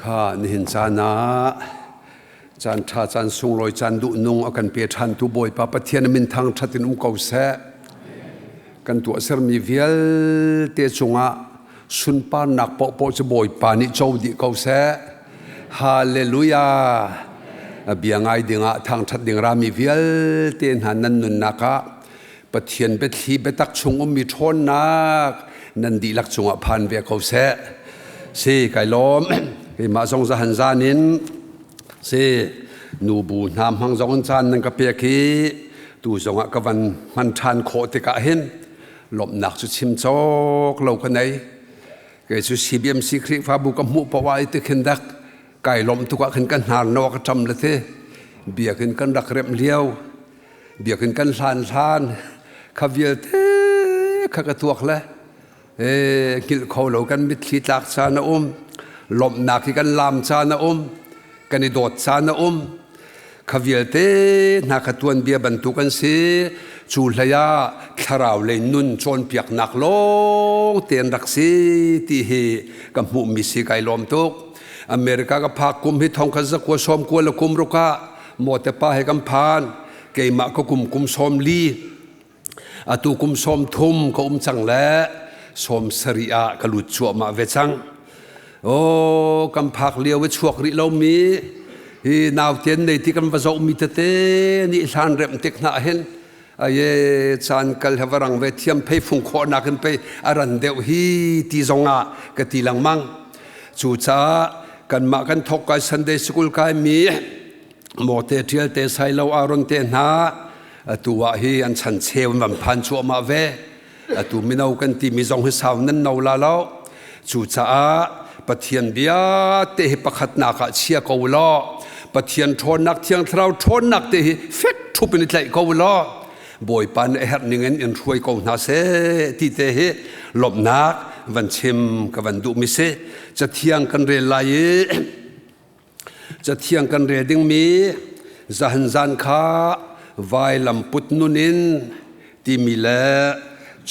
Kha nihin caan ah caan ṭha caan sunglawi caan duhnung a kan pe ṭhantu Bawipa Pathian min thangṭhat in um ko seh. Kan tuahsermi vialte cungah sunparnak paohpaoh cu Bawipa nih co dih ko seh. Hallelujah! A bia ngai dingah thangṭhat ding rami vialte hna nan nunnak ah Pathian biathli biatak chung ummi ṭhawnnak nan dihlak cungah phan ve ko seh. Si kai lawm. Keimah zong zahan zan in si nubu hna hmang zong in caan nan ka pek i tu zongah ka van hman ṭhan khawh tikah hin lawmhnak cu chim cawk lo ka nei. Kei cu CBMC Khrihfabu ka hmuh poah ah i tikhin dak kai lawmh tuk ah khin ka hnar no ka ṭam le ti biakinn kan rak remh lio biakinn kan hlan hlan kha vialte kha ka tuak le hngilh kho lo kan mitthli tlak caan a um lawmhnak hi kan laam caan a um kan i dawt caan a um kha vialte hna kha tuanbia bantuk an si. Cu hlei ah thlarau lei nun cawnpiaknak lawng te an rak si ti hi ka hmuhmi si. Kai lawm tuk. America ka phak kum hi thong khat zakua sawm kua le kum ruk ah mawte pa he kan phan. Keimah ka kum kum 40, atu kum 30 ka um cang le 70 ah ka lut cuahmah ve cang. O kan phak lio i chuak rih lomi hi nautian nei ti kan va zohmi tete nih hlan remh tik hna hin aye caan kal he varang ve thiam phei fung khawh nak in pei a ran deuh hi ti zong ah ka ti lengmang. Cu caah kanmah kan thok kai Sunday school kai mi mawte ṭial te sailo Aaron te hna atu ah hi an chan cheu van phan cuahmah ve. Atu mino kan timi zong hi sau nan no la lo. Cucaah Pathian bia te hi pakhatnak ah chia ko law, Pathian ṭhawnnak, Thiang Thlarau ṭhawnnak te hi fek ṭhup in i tlaih ko law, Bawipa nih a herh ning in in hruai ko hna seh ti te hi lawmhnak van chim ka van duhmi si. Cathiang kan rel lai i Cathiang kan rel dingmi zahan zan kha vailam put nun in timi le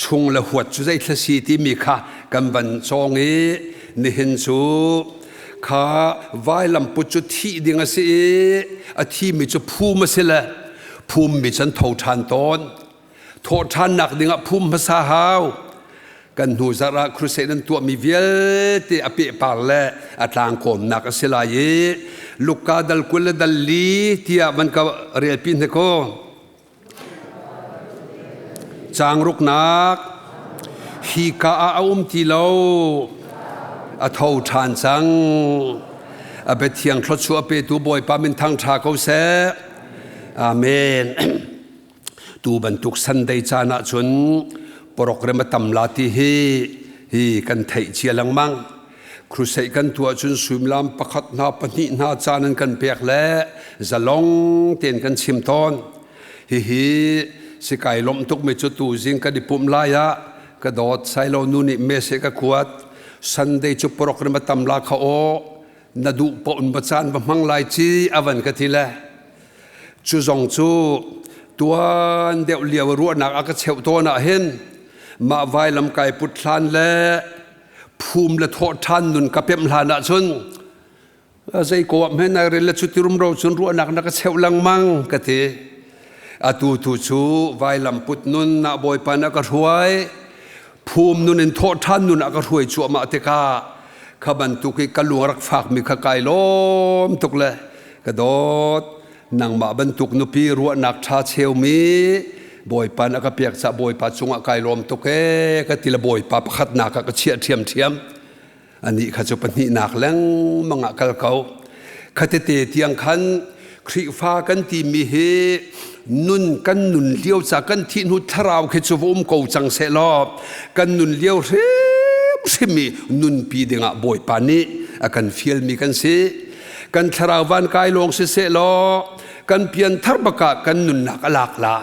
chung le huat cu zeithla si timi kha kan van cawng i nihin cu kha vailam put cu thih ding a si i a thimi cu phum a si le phummi cu an tho ṭhan tawn. Thawhṭhannak dingah phum hmasa hau. Kan hnu zarh ah crusade an tuahmi vialte a pehpar le a tlangkawmnak a si lai i Luka dal 20 le dal 4 tiah van ka relpi hna kaw. Caang ruknak. Hi ka ah a um ti lo, a tho ṭhan cang. A biathiang thluachuah petu Bawipa min thangṭha ko seh. Amen. Tu bantuk Sunday caan ahcun program a tam la ti hi hi kan theih cia lengmang. Crusade kan tuah cun suimilam pakhat hna pahnih hna caan an kan pek le zalong tein kan chim tawn. Hihi sikai lawmh tukmi cu tu zing kan i pumh lai ah ka dawt sailo nu nih message ka kuat. Sunday cu program a tam la kha aw, na duh paoh in va caan va hmang lai ci a van ka ti le cu zong cu tuan deuh lio ruahnak a ka cheuh tawn ah hin mah vailam kai put hlan le phum le thawh ṭhan nun ka pemh hlan ah cun zei ko ah hme nai rel le cu ti rumro cun ruahnak na ka cheuh lengmang ka ti. Atu tu cu vailam put nun na Bawipa na ka hruai, phum nun in thawh ṭhan nun a ka hruai cuahmah tikah kha bantuk i ka lung rak fakmi kha kai lawm tuk le ka dawt nangmah bantuk nupi ruahnak ṭha cheumi Bawipa na ka pek cah Bawipa cungah kai lawm tuk ee ka ti le Bawipa pakhatnak ah ka chiah ṭhiamṭhiam. Anih kha cu pahnihnak lengmang ah kal ko. Khatete tiang khan Khrihfa kan timi hi nun kan nun lio ca kan thih hnu thlarau khi cu va um ko cang seh law kan nun lio hrimhrim i nunpi dingah Bawipa nih a kan fialmi kan si. Kan thlarau van kai lawng siseh law kan pianthar bakah kan nunnak a lak la.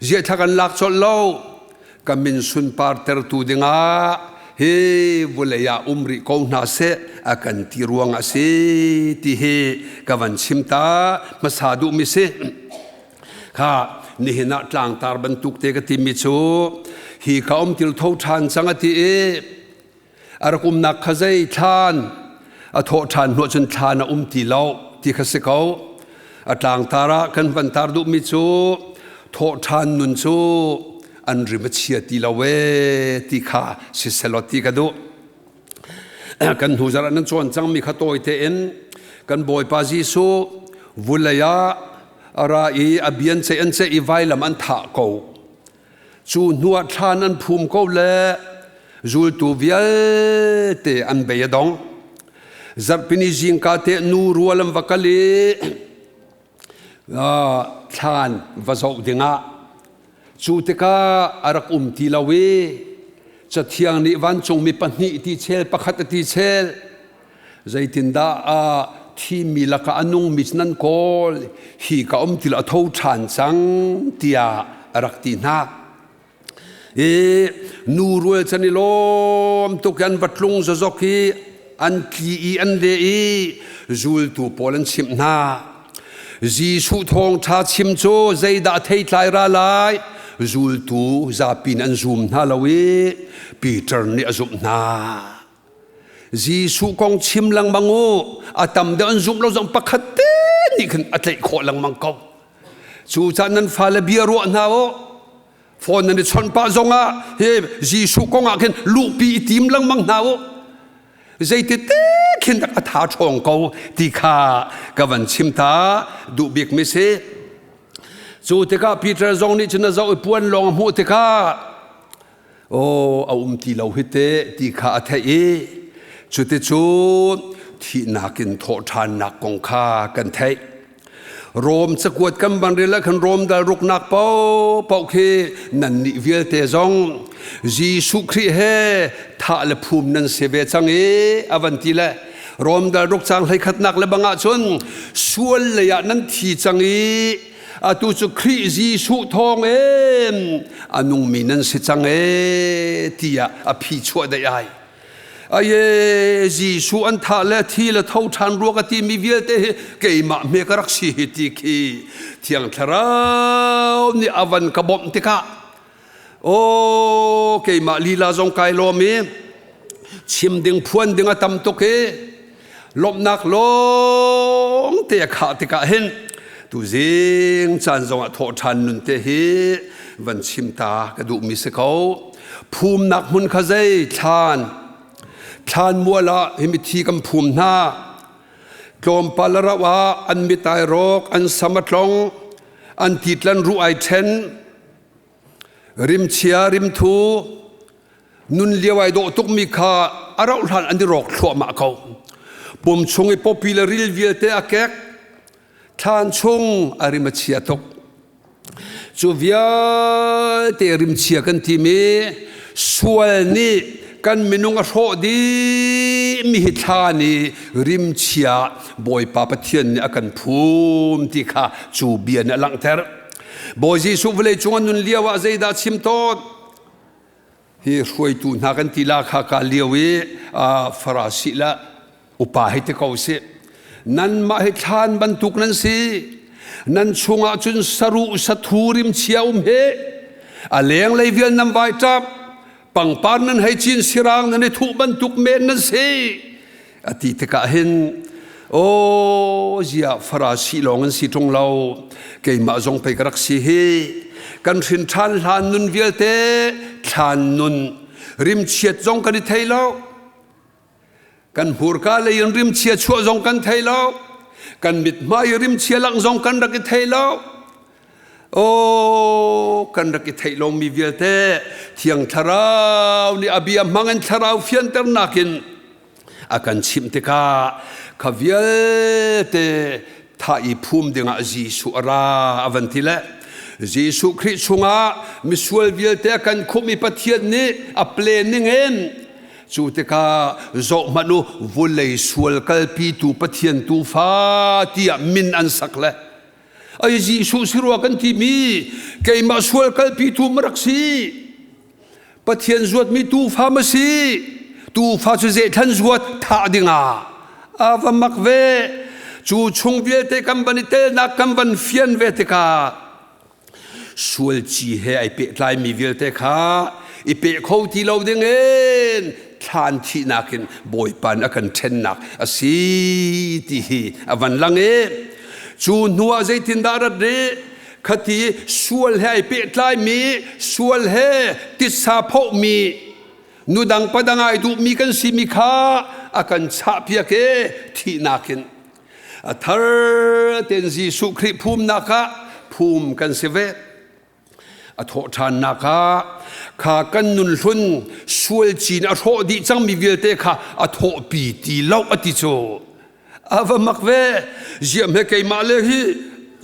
Ziah thla kan lak colh lo. Ka min sunpar tertu dingah hi vulei ah um rih ko hna seh a kan ti ruang a si ti hi ka van chim ta hmasa duhmi si. Kha nihin ah tlangtar bantuk te ka timi cu hi ka um til tho ṭhan cang a ti i a rak umnak kha zei thlan. A thawh ṭhan hnuah cun thlan a um ti lo ti kha si ko. A tlangtar ah kan van tar duhmi cu thawhṭhan nun cu an rim a chia ti lo ee ti kha siselaw ti ka duh. Kan hnu zarh ah nan cawn cangmi kha tawi tein kan Bawipa Jesuh vulei ah a ra i a bian ceih an ceih i vailam an thah ko. Cu hnuah thlan an phum ko le zultu vialte an bei a dong. Zarhpini zingka te nu rual an va kal i thlan va zoh dingah cu tikah a rak um ti lo i Cathiang nih vancungmi pahnih ti chel pakhat a ti chel zeitindah a thimi lakah a nungmi cu nan kawl hi ka um ti lo a tho ṭhan cang tiah a rak ti hna. I nu rual chan i lawm tuk i an va tlung zozok i an tli i an le i zultu pawl an chimh hna. Jesuh thawngṭha chim cu zeidah theitlai ra lai? Zultu zapi in an zum hna lo i Peter nih a zumh hna. Jesuh kong chim lengmang u, a tam deuh an zumh lo zong pakhat te nih khin a tlaih khawh lengmang ko. Cucaah nan fale bia ruah hna u. Phone nan i chawnh pah zongah hi Jesuh kong ah khin luhpi i tim lengmang hna u. Zeiti te khin dak a tha ṭhawng ko ti kha ka van chim ta duh bik mi si. Cu tikah Peter zong nih cun a zoh i puan lawng a hmuh tikah aw a um ti lo hi te ti kha a theih i cuticun thihnak in thawhṭhannak kong kha kan theih. Rom cakuat kan van rel ah khan Rom dal ruknak paohpaoh khi nannih vialte zong Jesuh Khrih he thah le phum nan si ve cang i a van ti le Rom dal ruk cang hleikhatnak le bang ah cun sual lei ah nan thi cang i atu cu Khrih Jesuh thawng in a nungmi nan si cang e tiah a phi chuah daih ai. Aye Jesuh an thah le thi le tho ṭhan ruak a timi vialte hi keimah hme ka rak si hi ti khi Thiang Thlarau nih a van ka bawmh tikah aw keimah lila zong kai lawm i chim ding phuan ding a tam tuk i lawmhnak lawng te a khah tikah hin tuzing caan zongah thawh ṭhan nun te hi van chim ta ka duhmi si ko phumnak hmun kha zei thlan thlan mual ah hi mithi kan phum hna tlawmpal a rauh ah an mit ai rawk an sam a tlong an titlan ruh ai ṭhen rimchia rimthu nun lio ai dawh tukmi kha a rauh hlan an i rawk thluahmah ko pum chung i pawpi le ril vialte a kek thlan chung a rim a chia tuk cu vialte rimchia kan timi sual nih kan minung a hrawh dih mi hi thla nih rimchia Bawipa Pathian nih a kan phum ti kha cu bia nih a langhter Bawi Jesuh vawlei cung a nun lio ah zeidah chim tawn hi hruaitu hna kan ti la kha ka lio i Farasi la upa hei ti ko si nanmah hi thlan bantuk nan si nan chungah cun saruh sathu rimchia um he a lenglei vial nan vai ṭap pangpar nan hei cin sirang nan i thuh bantuk men nan si a ti tikah hin aw zia farasi lawng an si ṭung lo keimah zong pei ka rak si hi kan hrin ṭhan hlan nun vialte thlan nun rimchiat zong kan i thei lo kan hmurka lei in rimchia chuah zong kan thei lo kan mithmai rimchia lang zong kan rak i thei lo Aw kan rak i theih lomi vialte Thiang Thlarau nih a bia hmang in thlarau fianternak in a kan chimh tikah kha vialte thah i phum dingah Jesuh a ra a van ti le Jesuh Khrih chungah misual vialte a kan khumh i Pathian nih a plan ningin cu tikah zoh hmanh u vulei sual kalpitu Pathian tuufa tiah min an sak le Ai Jesuh si rua kan timi keimah sual kalpitu ma rak si. Pathian zuatmi tuufa ma si. Tuufa cu zehthlan zuat thah dingah a va mak ve. Cu chung vialte kan van i telnak kan van fian ve tikah sual ci he ai pehtlaimi vialte kha i peh kho ti lo ding e. tein thlan thihnak in Bawipa nih a kan ṭhennak a si ti hi a van lang i cu hnu ah zeitindah rat rih? Khati sual he ai pehtlaimi, sual he titsa phohmi, nudang padang ai duhmi kan simi kha a kan chahpiak i thihnak in a thar tein Jesuh Khrih phumnak ah phum kan si ve. A thawhṭhannak ah kha kan nun hlun sual cin a hrawh dih cangmi vialte kha a thawhpi ti lo a ti cu. A va mak ve. Ziam he keimah le hi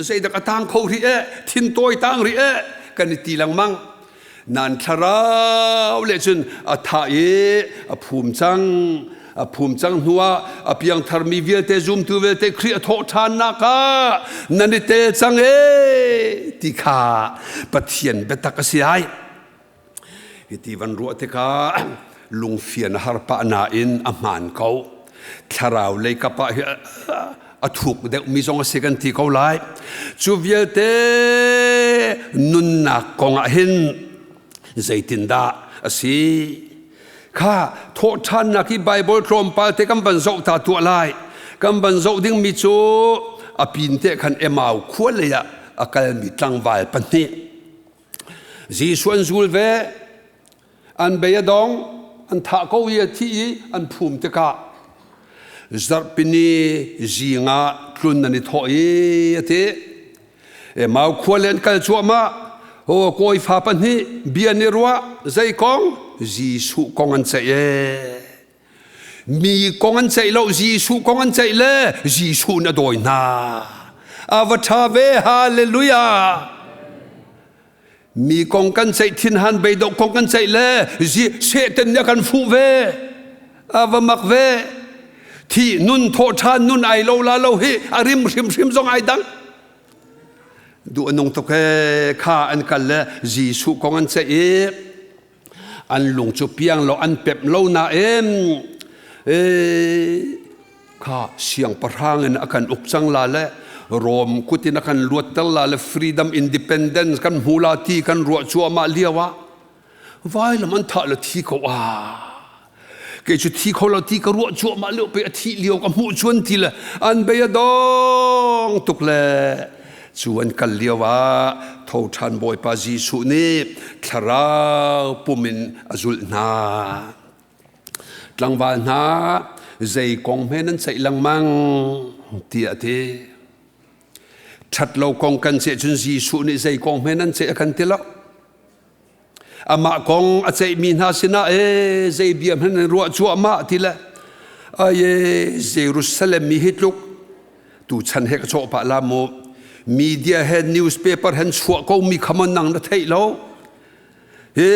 zeidak a tang kho rih e, thin tawi tang rih e, kan i ti lengmang. Nan thlarau le cun a thah i a phum cang. A phum cang hnuah a piangtharmi vialte zumtu vialte Khrih a thawh ṭhannak ah nan i tel cang e ti kha Pathian biatak a si ai. Hiti van ruah tikah lungfian a har pah nain a hmaan ko. Thlarau lei kap ah hi a thuk deuhmi zong a si kan ti ko lai. Cu vialte nunnak kong ah hin zeitindah a si? Kha thawhṭhannak hi Baibal tlawmpal te kan van zoh ta tuah lai. Kan van zoh dingmi cu a pin te khan Emau khua lei ah a kalmi tlangval pahnih Jesuh an zul ve, an bei a dong, an thah ko i a thi i an phum tikah zarhpini zing ah tlun an i thawh i a ti. Emau khua le an kal cuahmah. Ho kawi fa pahnih bia an i ruah zei kong? Jesuh kong an ceih ee. Mi kong an ceih lo, Jesuh kong an ceih le Jesuh na dawi hna. A va ṭha ve, hallelujah. Mi kong kan ceih thinhan beidongh kong kan ceih le Satan nih a kan fuh ve. A va mak ve. Thi nun thawh ṭhan nun ai lo la lo hi a rim hrimhrim zong ai dang. Duh a nung tuk he kha an kal le Jesuh kong an ceih i an lung cu piang lo an pemh lo nain kha siangpahrang in a kan uk cang la le Rom kut in a kan luatter la le freedom independence kan hmu la ti kan ruah cuahmah lio ah vailam an thah le thi ko ah kei cu thi kho lo ti ka ruah cuahmah lio pe a thih lio ka hmuh chuan ti le an bei a dong tuk le Cu an kal lio ah tho ṭhan Bawipa Jesuh nih thlarau pum in a zulh hna. Tlangval hna, zei kong hme nan ceih lengmang tiah a ti. Ṭhatlo kong kan ceih cun Jesuh nih zei kong hme nan ceih a kan ti lo. Amah kong a ceihmi hna sinah ee zei bia hmanh nan ruah cuahmah ti le ai Jerusalem mi hi tluk tu chan he ka cawh pah la mu media he newspaper hen chuah ko mi khamon nang na theih lo he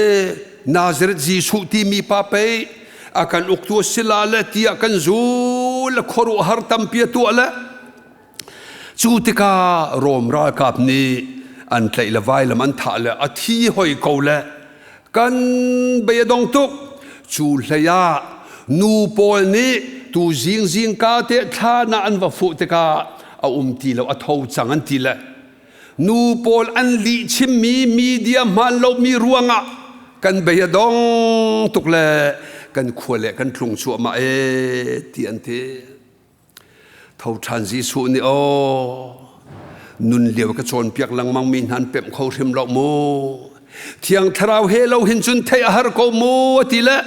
Nazareth Jesuh timi pa pei a kan uktu sila le tiah kan zul le khuaruahhar tampi a tuah le Cu tikah Rom ralkap nih an tlaih le vailam an thah le a thi hoi ko le kan bei a dong tuk. Cu hlei ah nu pawl nih tu zing zingka te thlan ah an va fuh tikah a um ti lo a tho cang an ti le nu pawl an lih chimmi media hmaan lomi ruangah kan bei a dong tuk le kan khua le kan tlung cuahmah ee ti an ti. Tho ṭhan Jesuh nih aw nun lio ka cawnpiak lengmang mi hna an pemh kho hrim lo mu. Thiang Thlarau he lo hin cun theih a har ko mu a ti le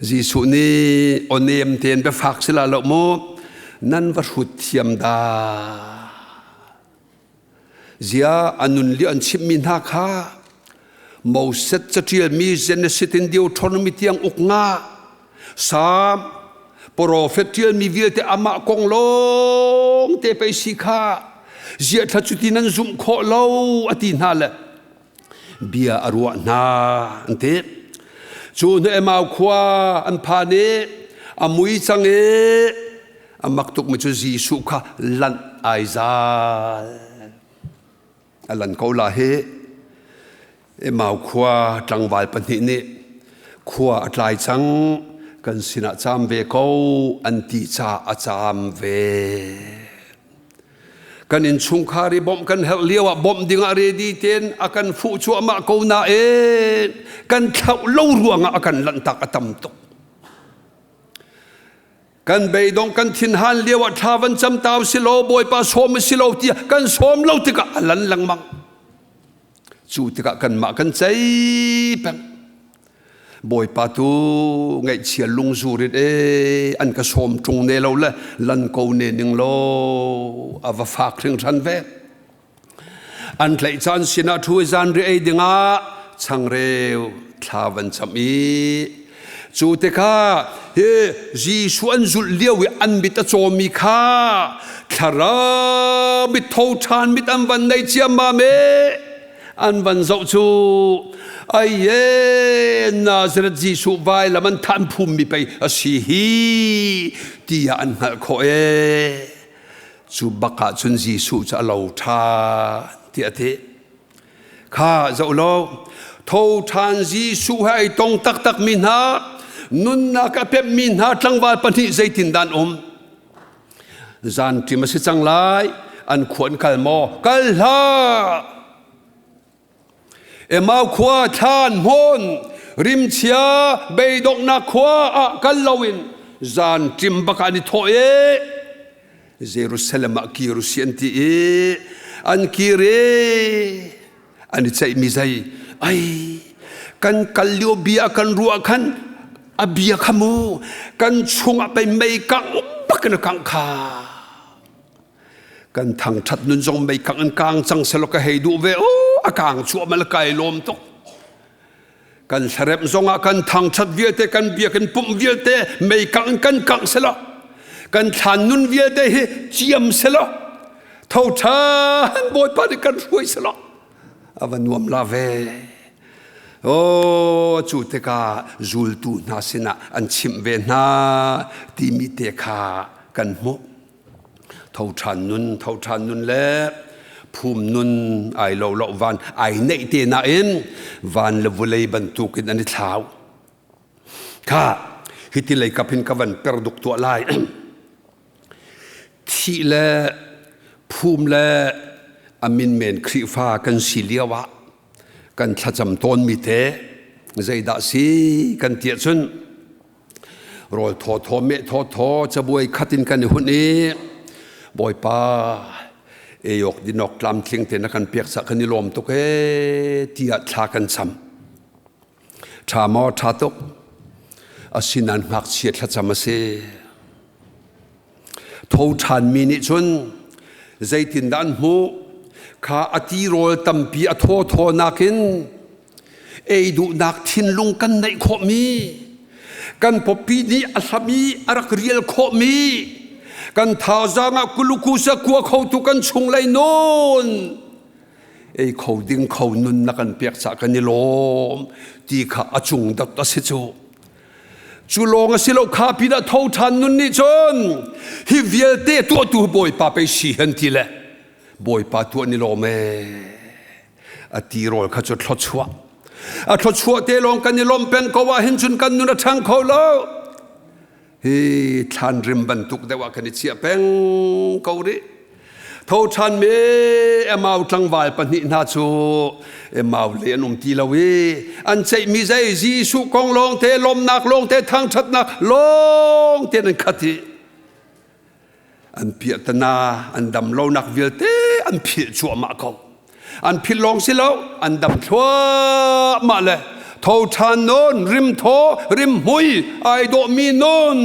Jesuh nih aw nem tein biafak si la lo mu nan va hrut thiam dah. Zia a nun lio an chimhmi hna kha Moses caṭialmi Genesis in Deuteronomy tiang uk nga Salm profet ṭialmi vialte amah kong lawng te pei si kha ziah thla cuti nan zumh khawh lo a ti hna le bia a ruah hna an ti. Cu hnu Emau khua an phan i a mui cang i a mak tukmi cu Jesuh kha lanh ai zal. A lan ko la hi Emau khua tlangval pahnih nih khua a tlai cang kan sinah caam ve ko an ti ca a caam ve. Kan innchungkhar i bawmh kan herh lio ah bawmh ding ah ready tein a kan fuh cuahmah ko nain kan thlauh lo ruangah a kan lanhtak a tam tuk. Kan beidong kan thinhan lio ah thla van cam tau si lo Bawipa sawm si lo tiah kan sawm lo tikah a lan lengmang. Cu tikah kanmah kan cei peng. Bawipa tu ngaihchia lungzur in e an ka sawm ṭung ne lo le lan ko ne ning law a va fak hringhran ve. An tlaih caan sinah ṭhu i zanriah ei dingah changreu thla van cham i cu tikah hi Jesuh an zulh lio i an mit a cawmi kha thlarau mit tho ṭhan mit an van nei ciammam e an van zoh cu aiye Nazareth Jesuh vailam an than phummi pei a si hi tiah an hngalh khawh e cu bak ah cun Jesuh cu a lo ṭhan tiah a ti kha zoh law tho ṭhan Jesuh he ai tong taktak mi hna nunnak a pemmi hna tlangval pahnih zeitindah an um Zan ṭim a si cang lai an khua an kal maw kal hlah Emau khua thlan hmun rimchia beidonghnak khua ah kal loin zan ṭim bak ah an i thawh i Jerusalem ah kir u si an ti i an kir i an i ceihmi zei ai kan kal lio bia kan ruah khan a bia kha mu kan chungah pei mei kangh bak in a kangh kha kan thangṭhat nun zong mei kangh in kang cang selaw ka hei duh ve o a kang chuah mal kai lawm tuk kan hlaremh zongah kan thangṭhat vialte kan biakinn pumh vialte mei kangh in kan kangh selaw kan thlan nun vialte hi ciam selaw tho ṭhan Bawipa nih kan hruai selaw a va nuam la ve o cu tikah zultu hna sinah an chimh ve hna timi te kha kan hmuh Tho ṭhan nun, tho ṭhan nun le phum nun ai lo lo van ai neih te nain van le vulei bantukin an i thlau. Kha hiti lei kap hin ka van per duk tuah lai. Thih le phum le a min men Khrihfa kan si lio ah kan thlacam tawnmi te zeidah si kan ti ahcun Rawl thawthaw meh thawthaw cabuai khat in kan i hunh i Bawipa eiawk dinawk tlamtling te na kan pek cah kan i lawm tuk ee tiah thla kan cham. Ṭha maw ṭha tuk. Asinain ngakchia thlacam a si. Tho ṭhanmi nih cun zeitindah an hmuh? Kha a tirawl tampi a thawthaw nakin ei duhnak thinlung kan neih khawhmi, kan pawpi nih a hlam i a rak rial khawhmi, kan thazaang ah kulukusa kua khotu kan chunglei nun ei kho ding kho nun na kan pek cah kan i lawm ti kha a cung dot a si cu. Cu lawng a si lo kha pinah tho ṭhan nun nih cun hi vialte tuahtu Bawipa pei si hen ti le Bawipa tuah ni lawm ee a tirawl kha cu thluachuah a thluachuah te lawng kan i lawm peng ko ah hin cun kan nun a ṭhang kho lo hi thlan rim bantuk deuh ah kan i chiah peng ko rih Tho ṭhan mi Emau tlangval pahnih hna cu Emau le an um ti lo i an ceihmi zei Jesuh kong lawngte lawmnak lawngte thangṭhatnak lawngte an khat i an piahtana an dam lonak vialte an philh cuahmah ko. An philh lawng si lo an dam thluahmah le tho ṭhan nun rim thaw rim hmui ai dawhmi nun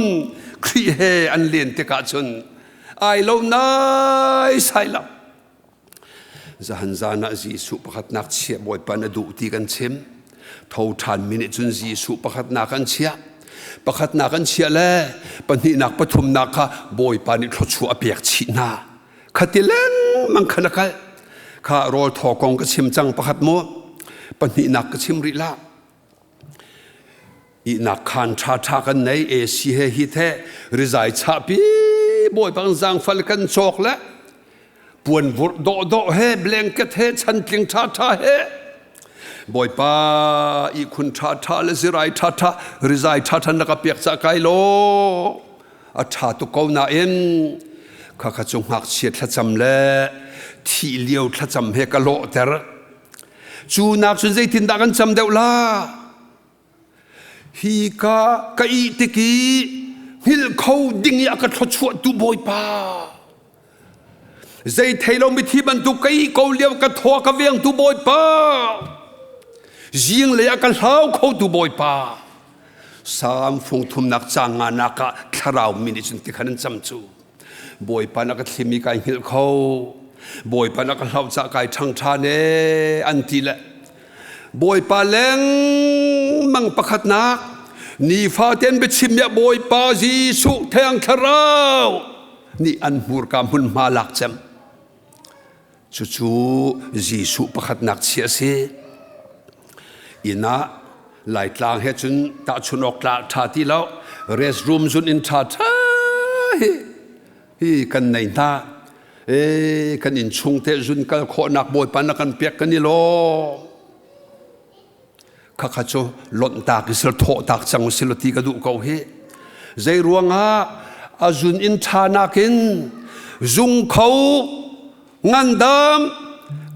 Khrih he an len tikah cun ai lo nai sai lo zahan zan ah Jesuh pakhatnak chiah Bawipa na duh ti kan chim tho ṭhan mi nih cun Jesuh pakhatnak an chiah pakhatnak an chiah le pahnihnak pathumnak kha Bawipa nih thluachuah a pek chih hna khati lengmang khan a kal kha rawl thaw kong ka chim cang pakhat mu pahnihnak ka chim rih la Ihnak khaan ṭhaṭha kan nei AC he hit he rizai chahpi bawipa kan zaangfal kan cawk le puan vurh dawhdawh he blanket he chantling ṭhaṭha he bawipa ihkhun ṭhaṭha le zirai ṭhaṭha rizai ṭhaṭha na ka pek cah kai law a ṭha tuk ko nain. Khakha cu ngakchia thlacam le thih lio thlacam he ka lawhter. Cu nak cun zeitindah kan cam deuh la? Hi ka ka ih tik i hngilh kho ding i a ka thluachuahtu Bawipa. Zei thei lo mithi bantuk ka ih ko lio ka thaw ka vengtu Bawipa. Zing lei ah ka hlau khotu Bawipa. Salm fung thumnak caang nganak ah thlarau mi nih cun tikhan an cam cu. Bawipa na ka thlimi kai hngilh kho. Bawipa na ka hlauh cah kai ṭhang ṭhan e an ti le Bawipa lengmang pakhatnak nifaten biachim mi ah Bawipa Jesuh Thiang Thlarau nih an hmurka hmunhma lak cem. Cucu Jesuh pakhatnak chia a si. Inn ah Laitlang he cun tahchun awk tla ṭha ti lo. Restroom zun in ṭha ṭha hi hi kan nei hna. E kan inn chung te zun kal khawhnak Bawipa na kan pek kan i lawm. Khakha cu lonhtak i sil thawhtak cang usih law ti ka duh ko hi. Zei ruangah a zun in ṭha nakin zung kho ngandam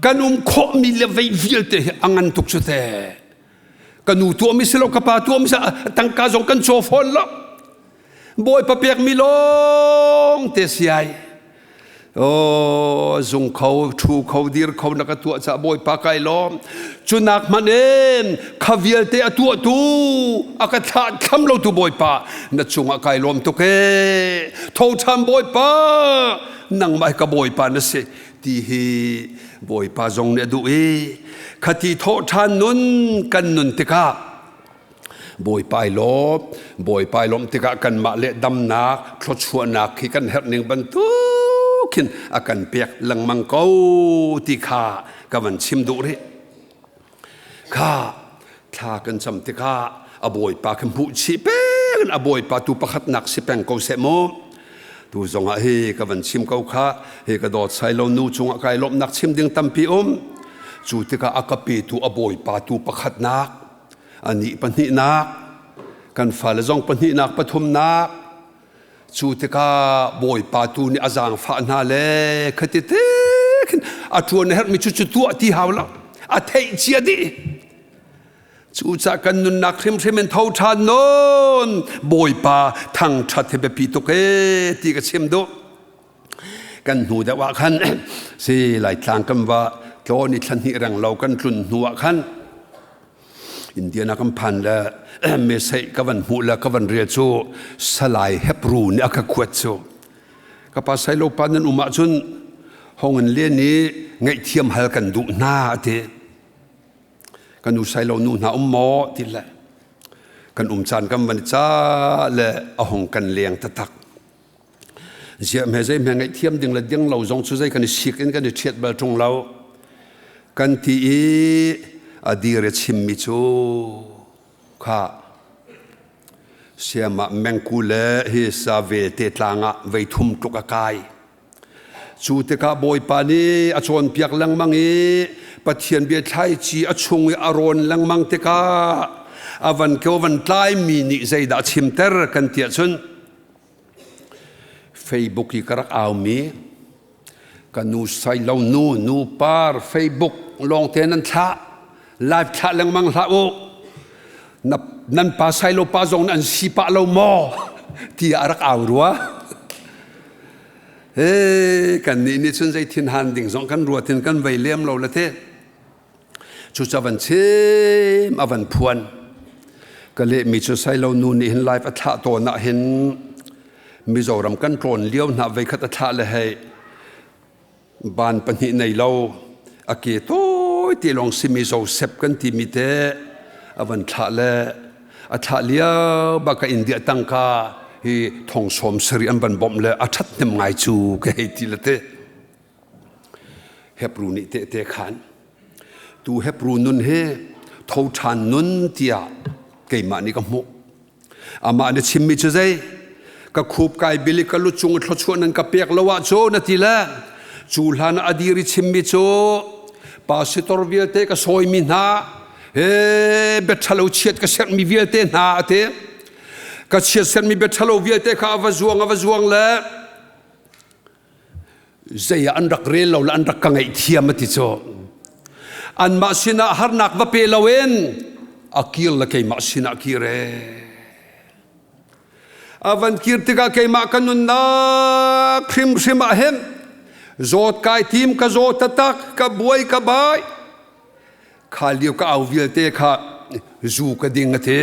kan um khawhmi le vei vialte hi a ngan tuk cu te. Ka nu tuahmi si lo, ka pa tuahmi si tangka zong kan caw fawn lo. Bawipa pekmi lawng te si ai. Oh, zung kho, thu kho, dir kho na ka tuah ca Bawipa kai lawm. Cu nak hmanh in kha vialte a tuahtu a ka thlah thlam lo tu Bawipa na cungah kai lawm tuk ee. Tho ṭhan Bawipa, nangmah hi ka Bawipa na si ti hi Bawipa zong nih a duh i khati thawh ṭhan nun kan nun tikah Bawipa i lawm, Bawipa i lawmh tikah kanmah le damnak, thluachuahnak hi kan herh ning bantuk khin a kan pek lengmang ko ti kha ka van chim duh rih. Kha thla kan cam tikah a Bawipa khi hmuh chih peng in a Bawipa tu pakhatnak si peng ko seh mu. Tu zongah hi ka van chim ko kha hi ka dawt sai lo nu cungah kai lawmhnak chim ding tampi um. Cu tikah a ka petu a Bawipa tu pakhatnak anih pahnihnak kan fale zong pahnihnak pathumnak cu tikah bawipa tu nih a zaangfah hna le khati te khin a ṭuan a herhmi cu cu tuah ti hau lo a theih cia dih cucah kan nunnak hrimhrim in tho ṭhan nawn bawipa thangṭhat hi biapi tuk ee ti ka chim duh Kan hnu deuh ah khan si Laitlang kan va tlawn i thla hnih reng lo kan tlun hnu ah khan Indiana kan phan le meseih ka van hmuh le ka van rel cu Salai Hebru nih a ka khuat cu ka pa Sailo pa nan um ahcun hong in len i ngaihthiam hal kan duh hna a ti. Ka nu Sailo nu hna um maw ti le kan um caan kan van i ca le a hong kan leng taktak. Ziah hme zei hme ngaihthiam ding le ding lo zong cu zei kan i sik in kan i ṭhiat bal ṭung lo. Kan ti i a dir i chimmi cu kha siam ah mengku le hi sa velte tlang ah vei thum tluk a kai. Cu tikah Bawipa nih a cawnpiak lengmang i Pathian bia thlaici a chung i a rawn lengmang tikah a van kio van tlaimi nih zeidah a chimter kan ti ahcun Facebook i ka rak aumi ka nu sailo nu nu par Facebook lawngte nan thlah live thlah lengmang hlah u nan pa sailo pa zong an si pah lo maw tiah a rak au rua he kan nih nih cun zei thin han ding zong kan ruatin kan vei lem lo le te Cucu a van chim, a van phuan. Ka lehmi cu Sailo nu nih hin live a thlah tawn ah hin Mizoram kan tlawn lio hna veikhat a thlah le hei ban pahnih nei lo a ke tawi te lawng simi Joseph kan timi te a van thlah le a thlah lio bak ka India tangka hi thong sawm sari an van bawmh le a ṭhat hnem ngai cu ka hei ti le te. Hebru nih tehte khan tu Hebru nun hi tho ṭhan nun tiah keimah nih ka hmuh. Amah nih chimmi cu zei? Ka khup kai bil i ka lu cung i thluachuah nan ka pek lo ahcun a ti le cu hlan ah a dir i chimmi cu pastor vialte ka sawimi hna he bia ṭhalo chiat ka serhmi vialte hna a ti. Ka chiat serhmi bia ṭhalo vialte kha a va zuang a va zuang le. Zei ah an rak rel lo le an rak ka ngaihthiam a ti cu. Anmah sinah harnak va pe loin a kir le keimah sinah kir e. A van kir tikah keimah ka nunnak hrimhrim ah hin zawt kai tim ka zaw taktak ka buai ka bai kha lio ka au vialte kha zu ka ding a ti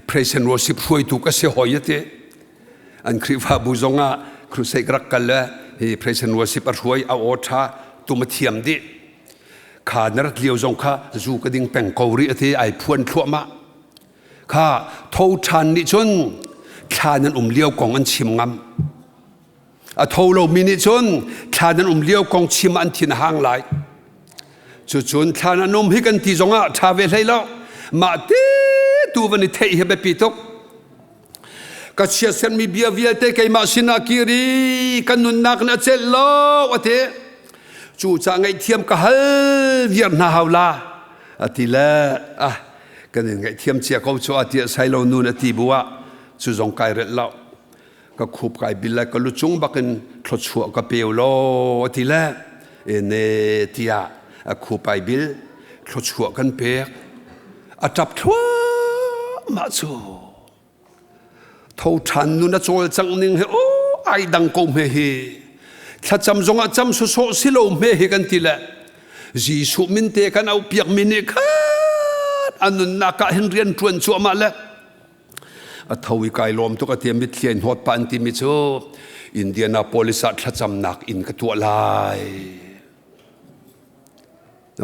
Praise and worship hruaitu ka si hoi a ti an Khrihfabu zongah crusade rak kal le hi praise and worship a hruai a aw ṭha tum a thiam dih kha na rat lio zong kha zu ka ding peng ko rih a ti ai phuan thluahmah Kha tho ṭhan nih cun thla nan um lio kong an chim ngam. A tho lomi nih cun thla nan um lio kong chim an thin a hang lai. Cucun thla nan um hi kan ti zongah ṭha ve hlei lo. Mah te tu van i theih hi biapi tuk. Ka chiatsermi bia vialte keimah sinah kir i ka nunnak in a celh lo a ti. Cucaah ngaihthiam ka hal viar hna hau la a ti le ah kan in ngaihthiam cia ko cu a tiah sailo nun a ti bu ah cu zong kai relh lo ka khup kai bil lai ka lu cung bakin thluachuah ka peu lo a ti le ene tiah a khup ai bil thluachuah kan pek a ṭap thluahmah cu Tho ṭhan nun a cawlcangh ning hi aw ai dang ko hme hi. Thlacam zongah cam sawsawh si lo hme hi kan ti le Jesuh min te kan auh piakmi nih khan a nunnak ah hin rian ṭuan cuahmah le a tho i kai lawm tuk a ti mitthli ai hnawt pah an timi cu Indianapolis ah thlacamnak inn ka tuah lai.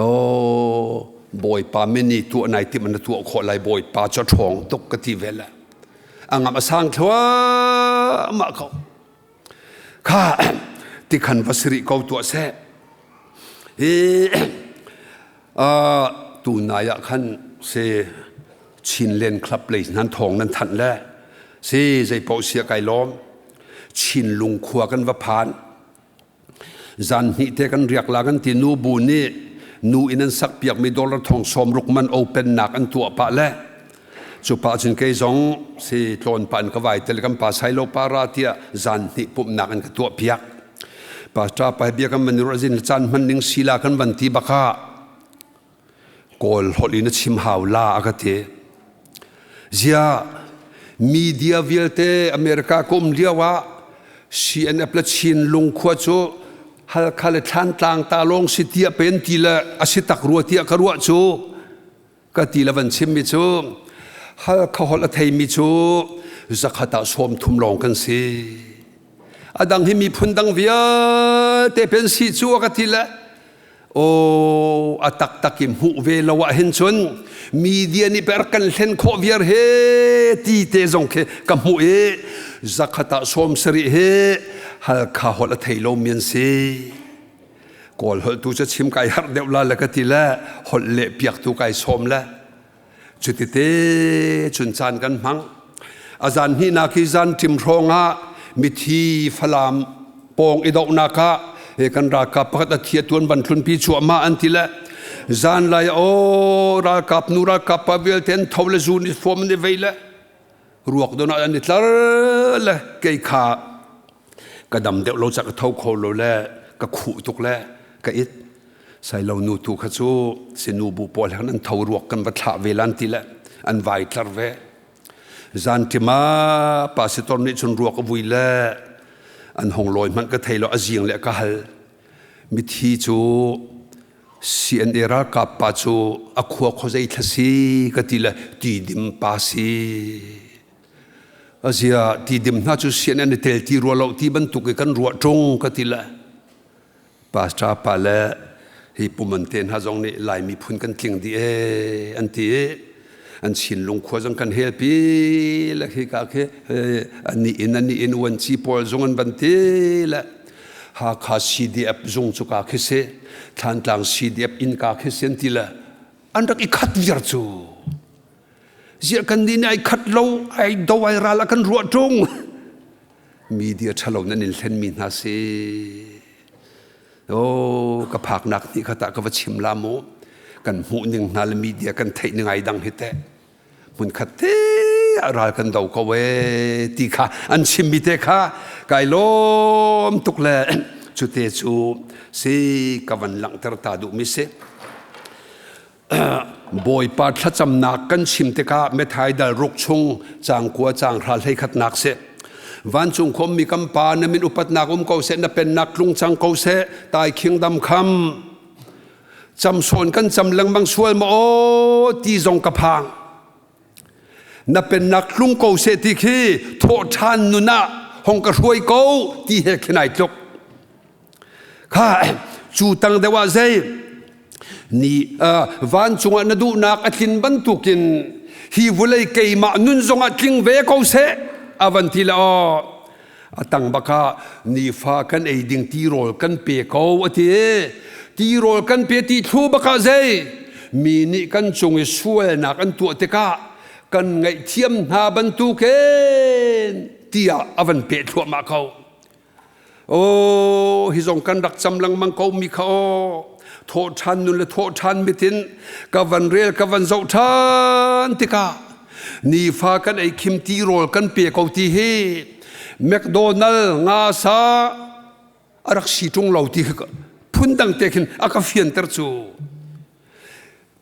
Oh, Bawipa min i tuah nai tim na tuah khawh lai Bawipa cu a ṭhawng tuk ka ti ve le. A ngam a sang thluahmah ko. Kha tikhan va si rih ko tuah seh. Hi tu nai ah khan si Chinland Club lei nan thawng nan thanh le si zei paoh sia kai lawm. Chinlung khua kan va phan. Zan hnih te kan riak la kan ti nu bu nih nu in an sak piakmi dollar thong 60 man open nak an tuah pah le cu pa cun kei zong si tlawn pa in ka vai tel kan pa sailo para tiah zan hnih pumhnak an ka tuah piak pastor pa bia kan van ruah zin caan hman ning sila kan van ti baka Kawl holh in a chim hau la a ka ti. Zia media vialte America ka um lio ah CNF le Chin lungkhua cu Halkha le Thlantlang ta lawng si tiah pen ti le a si tak rua tiah ka ruah cu ka ti le van chimmi cu Halkha holh a theimi cu zakhat ah 30 lawng kan si. A dang hi miphun dang vialte pen si cu a ka ti le Aw a taktak i hmuh ve lo ah hin cun media nih per kan hlen khawh viar he ti te zong khi ka hmuh i zakhat ah 70 hi Halkha holh a thei lo mi an si. Kawl holh tu cu chim kai harh deuh la le ka ti le holh leh piak tu kai sawm le Cutite cun caan kan hmang. A zan hnihnak hi zan ṭim hrawng ah mithi Falam pawng i dohnak ah he kan ralkap pakhat a thi a tuan van tlunpi cuahmah an ti le zan lai aw ralkap nu ralkap pa vialte an tho le zun i fuam an i vei le ruak don ah an i tlar le kei kha ka dam deuh lo ca ka tho kho lo le ka khuh tuk le ka it sailo nu tu kha cu sinu bu pawl he an tho ruak kan va thlah ve lan ti le an vai tlar ve zan tima pastor nih cun ruak a vui le an hong lawi hmanh ka thei lo a zing le ka hal mithi cu CNA ralkap pa cu a khua khuazei thla si ka ti le ti dim pa si Azia tidim hna cu sian an i tel ti rua lo ti bantuk i kan ruah ṭung ka ti le pastor pa le hi puman te hna zong nih Lai miphun kan tling dih ee an ti i an Chinlung khua zong kan helpi le khi ka khi ani in ani in uanci pawl zong an van ti le Hakha CDF zung cu ka khi si Thlantlang CDF inn ka khi si an ti le an rak i khat viar cu Ziah kan nih nih ai khat lo, ai do ai ral a kan ruah ṭung. Media ṭhalo nan in hlenmi hna si. Oh, ka phaknak nih kha tah ka va chim la mu. Kan hmuh ning hna le media kan theih ning ai dang hi teh. Hmun khat te ah ral kan do ko e ti kha an chimmi te kha kai lawm tuk le. Cute cu si ka van langhter ta duhmi si. Bawipa thlacamnak kan chim tikah Methai dal ruk chung caang kua caang hra hlei khatnak si. Vancung khawmmi kan pa na min upatnak um ko seh na pennak tlung cang ko seh tai kingdom kham camsawn kan cam lengmang sual maw aw ti zong ka phang na pennak tlung ko seh ti khi thawh ṭhan nun ah hong ka hruai ko ti he khin ai tluk kha cu tang deuh ah zei ni vancung ah na duhnak a tlin bantukin hi vulei keimah nun zongah tling ve ko seh a van ti le aw a tang bak ah nifa kan ei ding tirawl kan pe ko a ti tirawl kan pe ti thlu bak ah zei mi nih kan cung i sualnak an tuah tikah kan ngaihthiam hna bantukin tiah a van peh thluahmah ko Oh, hi zong kan rak cam lengmang ko mi kha aw. Thawh ṭhan nun le thawh ṭhan mitin ka van rel ka van zoh ṭhan tikah nifa kan ei khim ti rawl kan pe ko ti hi McDonald nga sa a rak si ṭung lo ti phundang te khin a ka fianter cu.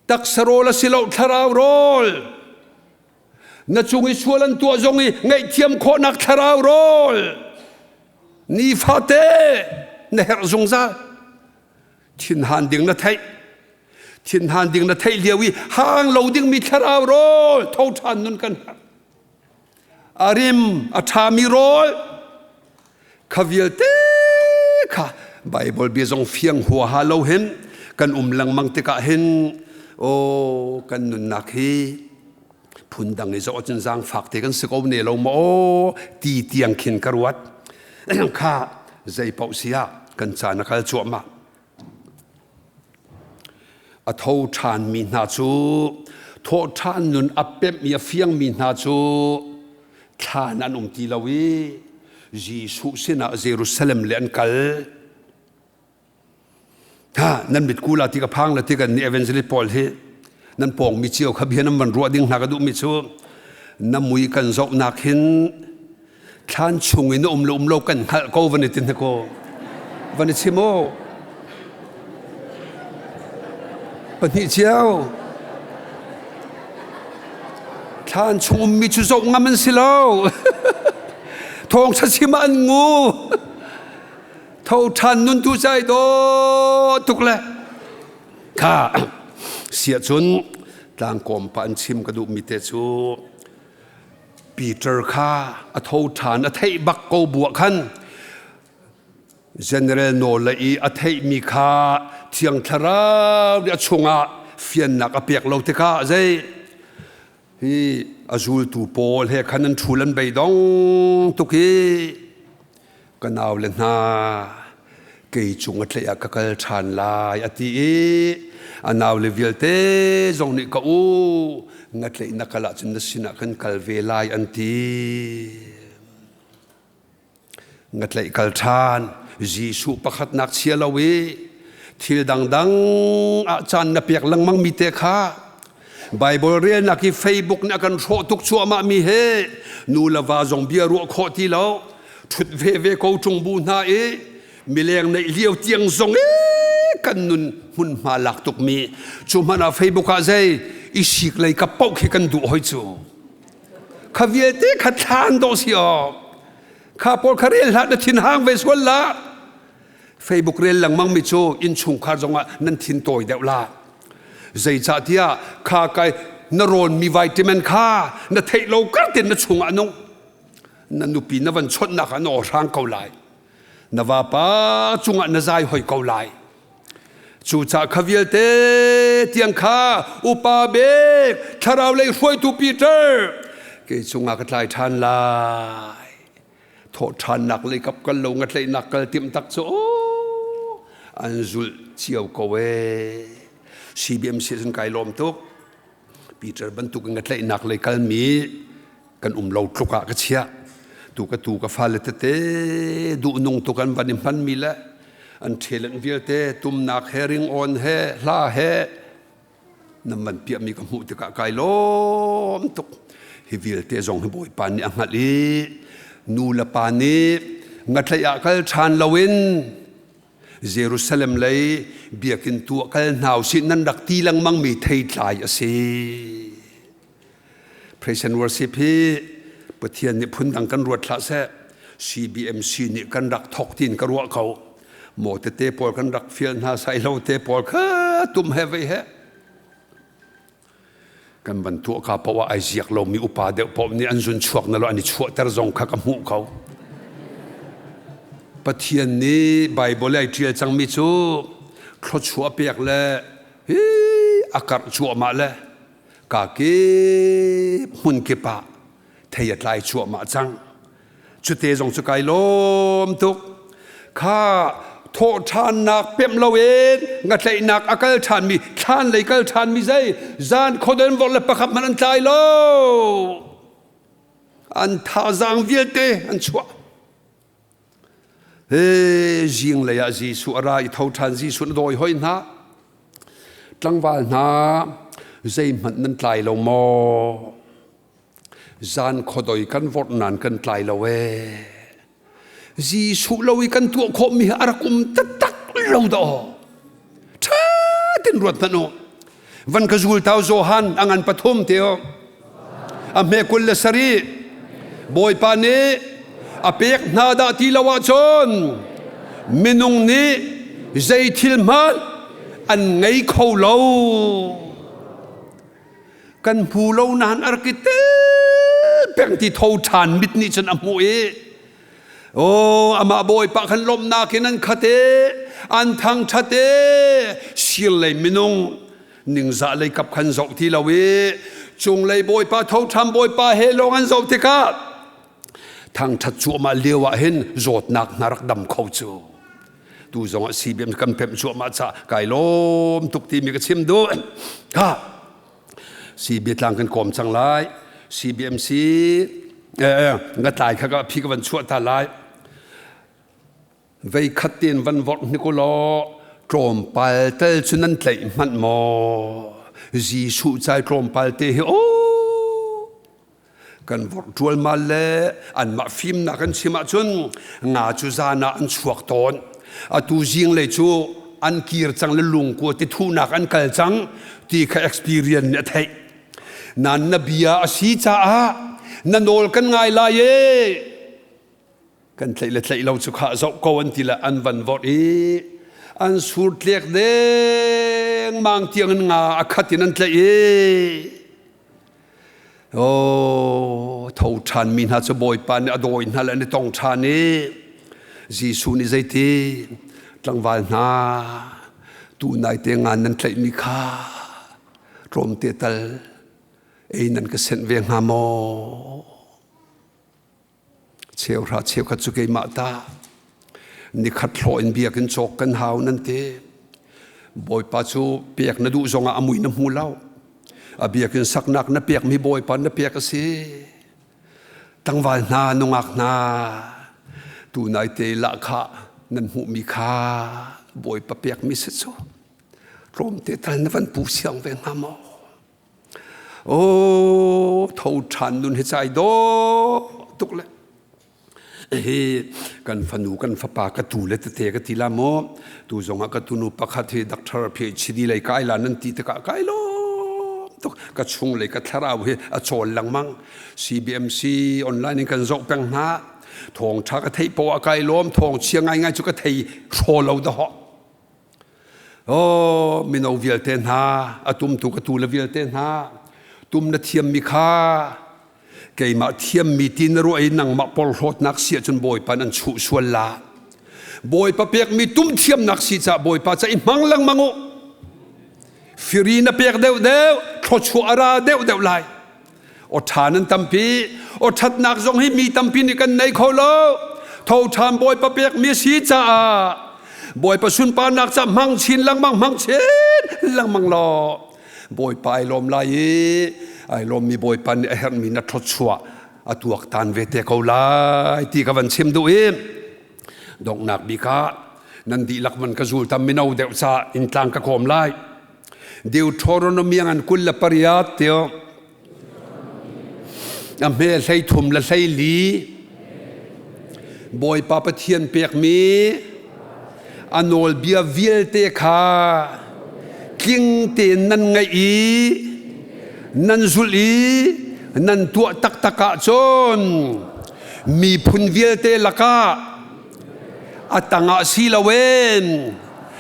Taksa rawl a si lo thlarau rawl. Na cung i sual an tuah zong i ngaihthiam khawhnak thlarau rawl nifate na herh zungzal. Thinhan ding na theih. Thinhan ding na theih lio i hang lo dingmi thlarau rawl tho ṭhan nun kan herh. A rim a ṭhami rawl kha vialte kha Bible bia zong fiang huaha lo hin kan um lengmang tikah hin aw kan nunnak hi phundang i zoh ahcun zaangfak te kan si ko ne lo maw aw ti tiang khin ka ruat kha zei paoh si ah kan caan a kal cuahmah A tho ṭhanmi hna cu thawhṭhan nun a pemh i a fiangmi hna cu thlan an um ti lo i Jesuh sinah Jerusalem le an kal. Ha, nan mit kula ti ka phang la ti kan ni evangelist Paul hi nan pawng mi cio kha bia nan van ruah ding hna ka duh mi cu na mui kan zohnak hin thlan chung in um lo um lo kan hngalh ko van i tin ko van i chim u pahnih cio thlan chung ummi cu zoh ngam an si lo thawng ṭha chim ah an ngu tho ṭhan nun tu cai do tuk le kha siah cun tlangkawm pa an chim ka duh mi te cu Peter kha a tho ṭhan a theih bak ko buah khan general nawl i a theihmi kha Thiang Thlarau nih a chungah fiannak a pek lo tikah zei hi a zultu pawl he khan an ṭhul an beidong tuk i Ka naule hna, kei cung a tlaih ah ka kal ṭhan lai, a ti i a naule vialte zong nih ka u, nga tlaih na kal ahcun na sinah kan kal ve lai, an ti. Nga tlaih kal ṭhan, Jesuh pakhatnak chia lo i thil dangdang ah caan na pek lengmang mi te kha Baibal relnak hi Facebook nih a kan hrawh tuk cuahmah mi he nu le va zong bia ruah khawh ti lo ṭhut ve ve ko ṭung bu hna i mileng neih lio tiang zong i kan nun hmunhma lak tuk mi cu hmanh ah Facebook ah zei i sik lei ka paoh khi kan duh hoi cu kha vialte kha thlan dawh si awk kha pawl kha rel hlah na thin hang ve sual la Facebook rel lengmang mi cu innchungkhar zongah nan thin tawi deuh la. Zeicahtiah kha kai na rawnmi vitamin kha na theih lo kar ten na chungah nung. Na nupi na van chawnhnak ah na aw hrang ko lai. Na vapa cungah na zai hoi ko lai. Cucaah kha vialte tiang kha upa bek thlarau lei hruaitu Peter kei cungah ka tlai ṭhan lai. Thawhṭhannak lei kap kal lo ngatlaihnak kal timh tak cu an zulh cio ko ee. CBMC cun kai lawm tuk. Peter bantuk in ngatlaihnak lei kalmi kan um lo tluk ah ka chiah. Tu ka tu ka fale tete duhnung tuk an van i hmanmi le an ṭhelanh vialte tumnak he ringawn he hla he nan van piahmi ka hmuh tikah kai lawm tuk hi vialte zong hi bawipa nih a hngalh i nu le pa nih ngatlaih ah kal ṭhan loin Jerusalem lei biakinn tu ah kal hna usih nan rak ti lengmang mi theitlai a si. Praise and worship hi Pathian nih phundang kan ruat hlah seh. CBMC nih kan rak thok tin ka ruah ko. Maw tete pawl kan rak fial hna sai lo te pawl kha tum he vei he. Kan van tuah ka poah ai ziak lomi upa deuh paoh nih an zun chuak na lo an i chuahter zong kha ka hmuh ko. Pathian nih Bible ai ṭial cangmi cu thluachuah pek le hi a karh cuahmah le ka kip hmun kip ah thei a tlai cuahmah cang. Cute zong cu kai lawm tuk. Kha thawhṭhannak pemh loin ngatlaihnak a kal ṭhanmi thlan lei kal ṭhanmi zei zan khuadon vorh le pakhat hmanh an tlai lo. An thazaang vialte an chuah. He zinglei ah Jesuh a ra i tho ṭhan Jesuh na dawi hoi hna. Tlangval hna zeihmanh nan tlai lo maw? Zan khuadoi kan vorh nain kan tlai lo ee. Jesuh lo i kan tuah khawhmi hi a rak um taktak lo dah. Ṭha tin ruat hmanh u. Van ka zul tau Johan a ngan pathum te a hme 27 Bawipa nih a pek hna dah ti lo ahcun minung nih zei thil hmanh an ngei kho lo. Kan hmu lo nain a rak i tel peng ti tho ṭhan mit nih cun a hmuh i Oh, amah Bawipa khan lawmhnak in an khat i an thangṭhat i sir lei minung ningzah lei kap khan zoh ti lo i cunglei Bawipa tho ṭhan Bawipa he lawng an zoh tikah thangṭhat cuahmah lio ah hin zawtnak hna rak dam kho cu tu zong ah CBM kan pemh cuahmah ca kai lawm tuk timi ka chim duh ha CB tlang kan kawm cang lai CBMC nga tlai kha ka phi ka van chuah ta lai vei khat ten van vorh ni ko law tlawmpal tel cu nan tlaih hmanh maw Jesuh cai tlawmpal te hi o kan vorh ṭualmal le anmah fimnak an chim ahcun nga cu zan ah an chuak tawn atu zinglei cu an kir cang le lungkua ti thuhnak an kal cang ti kha experience nih a theih nan na bia a si caah na nawl kan ngai lai e kan tlaih le tlaih lo cu khah zoh ko an ti le an van vorh i an sur tlek dengmang tiang in nga a khat in an tlaih i Oh, tho ṭhan mi hna cu Bawipa nih a dawi hna le an i tong ṭhan i Jesuh nih zeiti tlangval hna tu naite ngan nan tlaihmi kha tlawmte tal ei nan ka senh ve hnga maw? Cheuhra cheukhat cu keimah ta nikhat hlawh in biakinn cawk kan hau nan ti. Bawipa cu pek na duh zongah a mui na hmu lo. A biakinn saknak na pekmi Bawipa na pek a si. Tlangval hna, nungak hna, tunai te lahkhah nan hmuhmi kha Bawipa pekmi si cu. Tlawmte tal na van pu siang ve hnga maw? Aw tho ṭhan nun hi cai dawh tuk le hi kan fanu kan fapa ka tu le tete ka ti la maw tu zong ah ka tunu pakhat hi doctor PhD lei kai la nan ti tikah kai lawm tuk ka chung lei ka thlarau hi a chawl lengmang CBMC online in kan zoh peng hna thawng ṭha ka theih poah kai lawm thawng chia ngai ngai cu ka thei hraw lo dah Oh, mino vialte hna, a tumtu ka tu le vialte hna, tum na thiammi kha keimah thiammi ti na ruah i nangmah porhlawtnak si ahcun Bawipa an chuh sual la. Bawipa pekmi tum thiamnak si caah Bawipa ca i hmang lengmang u. Firi na pek deuhdeuh, thluachuah a ra deuhdeuh lai. Aw ṭha nan tampi aw ṭhatnak zong hi mi tampi nih kan nei kho lo tho ṭhan Bawipa pekmi a si caah Bawipa sunparnak ca hmang chin lengmang hmang chin lengmang law Bawipa ai lawm lai i ai lawmmi Bawipa nih a herhmi na thluachuah a tuaktan ve te ko lai ti ka van chim duh i donghnak bik ah nan dihlak man ka zul tam mino deuh ca in tlang ka kawm lai Deuteronomy ngan 28 tio a hme 33 le 24 Bawipa Pathian pekmi. A nawlbia vialte kha tling tein nan ngaih i nan zulh i nan tuah taktak ahcun miphun vialte lakah a tangah si loin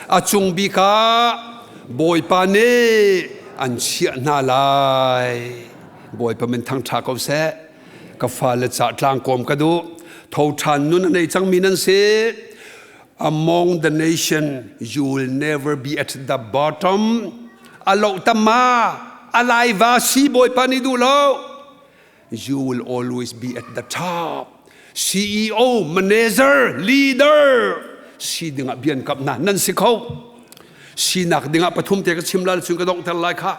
a cung bik ah Bawipa nih an chiah hna lai. Bawipa min thangṭha ko seh. Ka fale ca tlangkawm ka duh. Tho ṭhan nun a nei cangmi nan si. Among the nation, you will never be at the bottom. A loh tama, a laiva si Bawipa nih duh lo. You will always be at the top. CEO, manager, leader si dingah bian kap na nan si kho. Sinak dingah pathum te ka chim lai cun ka donghter lai kha.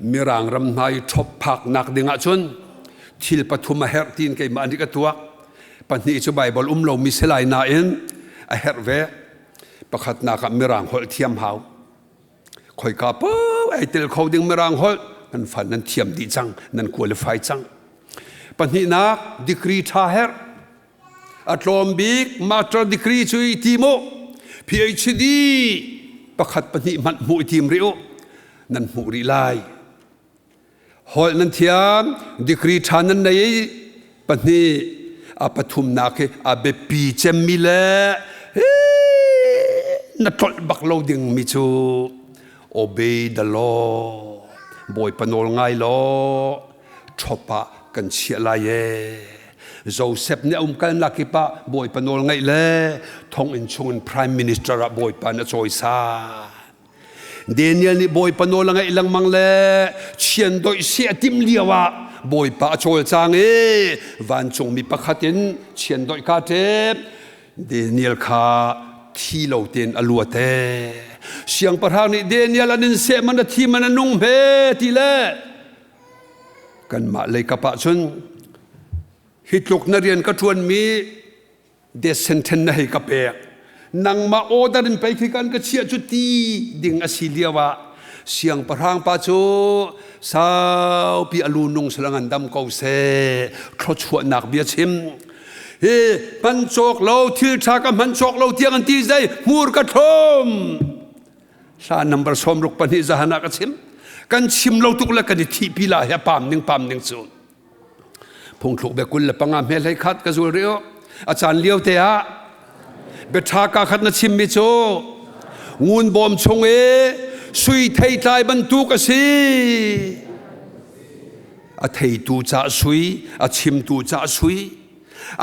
Mirang ram hna i ṭhop phaknak dingah cun thil pathum a herh tiin keimah nih ka tuak. Pahnih cu Baibal um lomi si lai nain a herh ve. Pakhatnak ah Mirang holh thiam hau. Khoika paoh ai tel kho ding Mirang holh nan fan nan thiam dih cang, nan qualify cang. Pahnihnak degree ṭha herh. A tlawm bik master degree cu i tim u. PhD pakhat pahnih hmanh hmuh i tim rih u. Nan hmuh rih lai. Holh nan thiam, degree ṭha nan nei i pahnih a pathumnak hi a biapi cemmi le na tlolh bak lo dingmi cu obey the law. Bawipa nawl ngai law ṭhop ah kan chiah lai ee. Joseph nih a umkalnak kip ah Bawipa nawl ngaih le thonginn chungin prime minister ah Bawipa nih a cawisan. Daniel nih Bawipa nawl a ngaih lengmang le chiandoih seh a timh lio ah Bawipa a cawlcang i vancungmi pakhat in chiandoih kaa ṭep. Daniel kha thi lo tein a luat ee. Siangpahrang nih Daniel an in seh man a thi man a nung hme ti le kanmah lei kap ah cun hi tluk na rian ka ṭuanmi death sentence na hei ka pek nangmah order in pei khi kan ka chiah cu ti ding a si lio ah siangpahrang pa cu saupi a lu nung salang an dam ko seh thluachuahnak bia chim hi hman cawk lo thil ṭha ka hman cawk lo tiang an ti zei hmur ka thlum hla number 62 zahan ah ka chim kan chim lo tuk le kan i thih pi la hi a pam ning pam ning cu phungthluk bia 25 hme hlei khat ka zul rih a caan lio te ah biaṭha ka khat na chimmi cu ngun bawm chung i sui theitlai bantuk a si a theitu ca sui a chimtu ca sui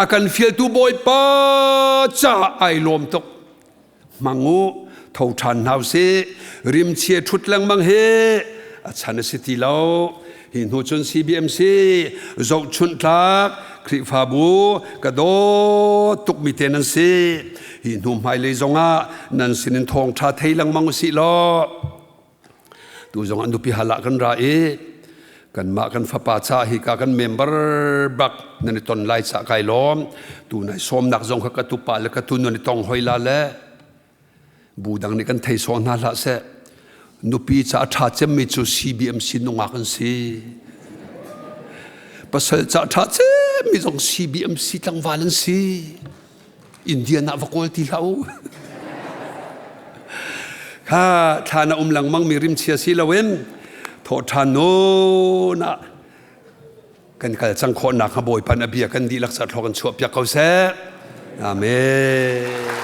a kan fialtu bawipa ca ai lawm tuk hmang u tho ṭhan hna usih rimchia ṭhut lengmang hi a chan a si ti lo hi hnu cun CBMC zohchunh tlak Khrihfabu ka dawt tukmi te nan si hi hnu hmailei zongah nan sinin thawngṭha thei lengmang usih law Tu zong an nupi hal ah kan ra i kanmah kan fapa ca hi ka kan member bak nan i ton lai ca kai lawm. Tu nai sawmnak zong kha ka tupa le ka tu nan i tong hoi la le bu dang nih kan thei sawh hna hlah seh. Nupi ca a ṭha cemmi cu CBMC nungak an si. Pasal ca ṭha cemmi zong CBMC tlangval an si. Indian ah va kawl ti hlah u. Kha thla na um lengmang mi rimchia si loin thawh ṭhan nun ah kan kal cang khawh nak hnga Bawipa na bia kan dihlak sa thluak kan chuah piak ko seh. Amen.